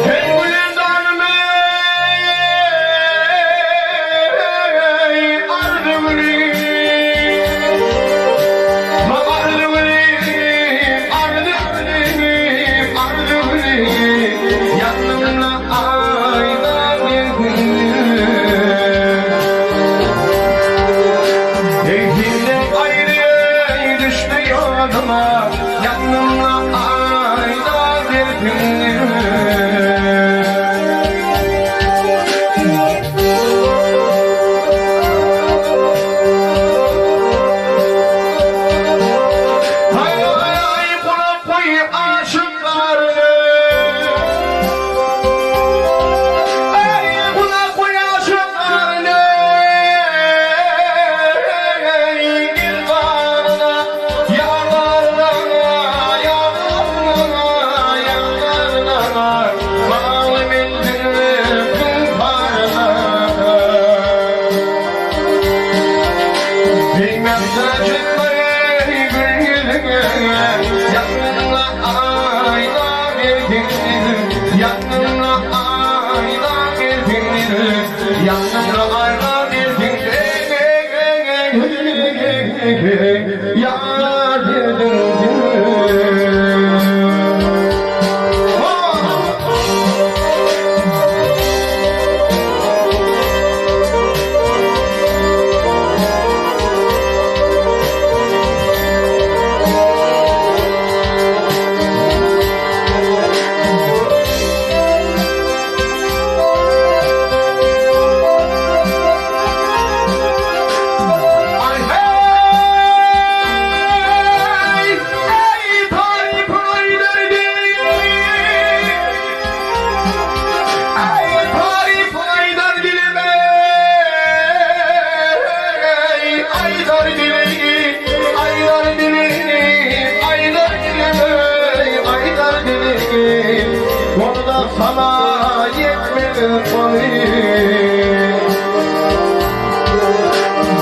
Sen gülen danym eý, arzy gülim. Arzy gülim, arzy gülim, arzy gülim. Ýanymda aýna gelsin. Eý, senden aýry düşdi ýoluma, Ýanymda aýna gelsin. Haý, gulak goý aşyklaryna. Eý, gulak goý aşyklaryna. Gel baryna, ýarlaryna, ýarlaryna, ýarlaryna. Bagly menziliň paryna. Aý heý, eý tarypyň aýdar dili, Eý tarypyň aýdar dilim eý, aýdar dili, aýdar dili, aýdar dilim eý, aýdar dili, Onda saňa ýetmez goly.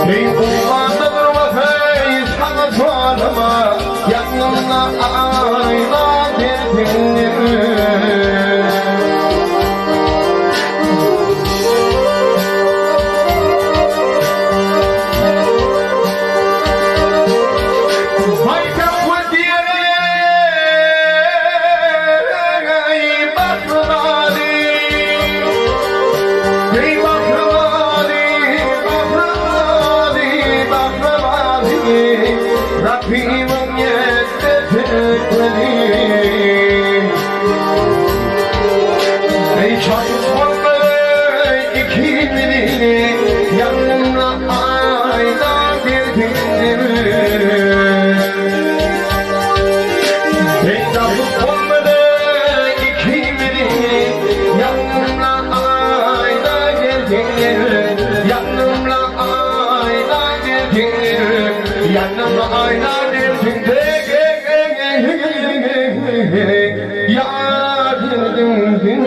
Eý guwanda durmasy saňa çoryma, Ýanymda aýna gelsin. Paýtagt diýen eý Basmaly, eý Basmaly, Basmaly, Basmaly, Rabbimiň ýetmez gözi. Eý çakyp bolmaly ikimizi, ýanymda aýna gelsin. Eý çakyp bolmaly ikimizi, ýanymda aýna gelsin. Ýanymda aýna gelsin. Ýanymda aýna gelsin. Ýar gelsin.